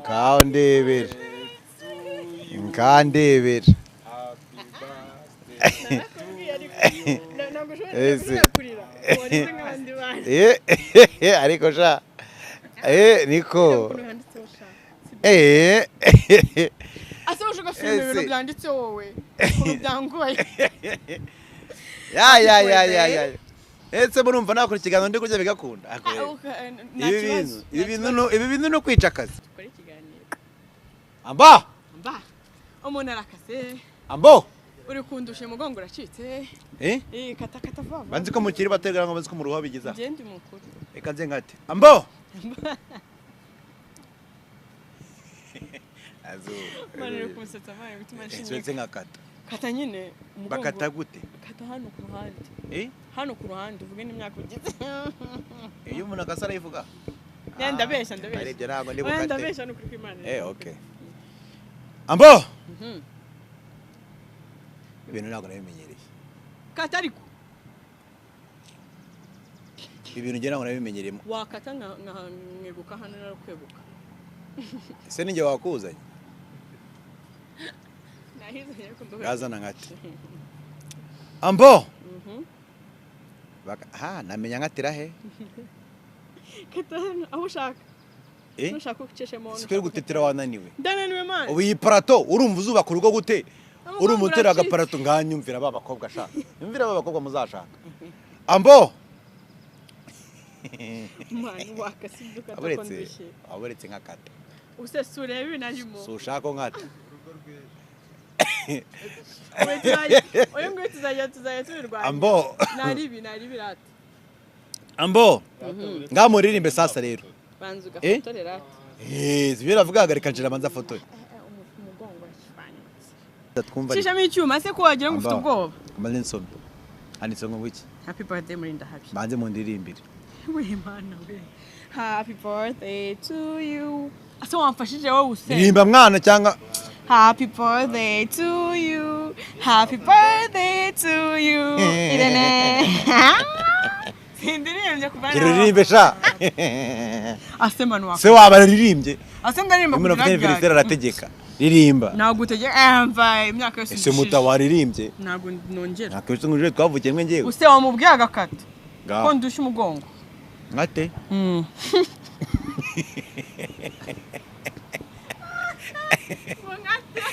Kandebera. Kandebera. Narakubwiye ariko ntabwo ushobora Ese. kurira warize nk'abandi bana. Ariko sha. Niko. Ukuntu handitseho sha. Ase uje ugasoma Ese. ibintu byanditse wowe ukuntu byangoye. Ya ya ya ya ya. Ese murumva nakora ikiganiro ndi kurya bigakunda. Ah, okay, nta Ibi kibazo, bintu, nta ibi bintu kibazo. ibi bintu no kwica akazi. Dukore ikiganiro. Amba! Mba umuntu arakase. Ambo! Uri kundusha umugongo uracitse. Eh? Eh, kata kata vuba vuba. Banzi ko mukiri bategera ngo banzi ko muruha bigeza. Njye ndi mukuru. Reka nze nkate. Ambo! Azu. Mwana uri kunsetsa mwana gutuma Nsetse nshinyika. nkakata. Kata nyine umugongo. Bakata gute? Kata hano ku ruhande. Eh? Hano ku ruhande uvuge n'imyaka ugize. Iyo umuntu akasa arayivuga. Ne, ndabeshya ndabeshya. Arebye ntabwo ndi Oya, bukate. ndabeshya ni ukuri kw'Imana. Okay. Ambo! Mhm. Ibintu ntabwo nabimenyereye. Kata ariko. Ibintu njye ntabwo nabimenyereye. Wakata nka nkeguka hano narakweguka. Ese ninjye wakuzanye? Nahizanye ariko ndohe. Yazana nkate. Ambo! Mhm. Ha, namenya nkatira he? Kata hano aho ushaka. Eh? Nushaka ucishemo. Sikwiye gutetera wananiwe. Ndananiwe man. Ubu iyi parato urumva uzubaka urugo gute? Umugongo Urumva utera uracitse. agaparato nganyumvira ba bakobwa shaka. Nyumvira ba bakobwa muzashaka. Ambo! Man wakase ibyo ukata ko Aburetse, ndushye. aburetse nkakata. Usesure ibi narimo. Si ushaka ko nkata. Uyu nguyu tuzajya tubirwanya. Ambo! Nari ibi rata. Ambo! Ngamuririmbe sasa rero. Banza Eh? ugafotore rata. Eh, sibyo navuga reka njira manza fotore. Umugongo urashwanyutse. Twumva. Shishamo icyuma se ko wagira ngo ufite Ambo. ubwoba. Maze nsome. Handitse ngo wiki. Happy birthday Murinda happy. Banze mundirimbire. We mana we. Happy birthday to you. Ase wamfashije wowe use. Ririmba mwana cyangwa Happy birthday to you. Happy birthday to you. Irene. Sindiririmbye kuva gira uririmbe sha. Ase manu wako. Se waba aririmbye. Ase ndaririmba Umuntu kugira afite anniversaire arategeka. Ririmba. Ntabwo utegeka mva imyaka yose. Ese mutawaririmbye. Ntabwo nongera. Ntabwo ngo uje twavukiye mwe ngewe. Use wamubwiye agakata. Ngaho. Ko ndusha umugongo. Nkate.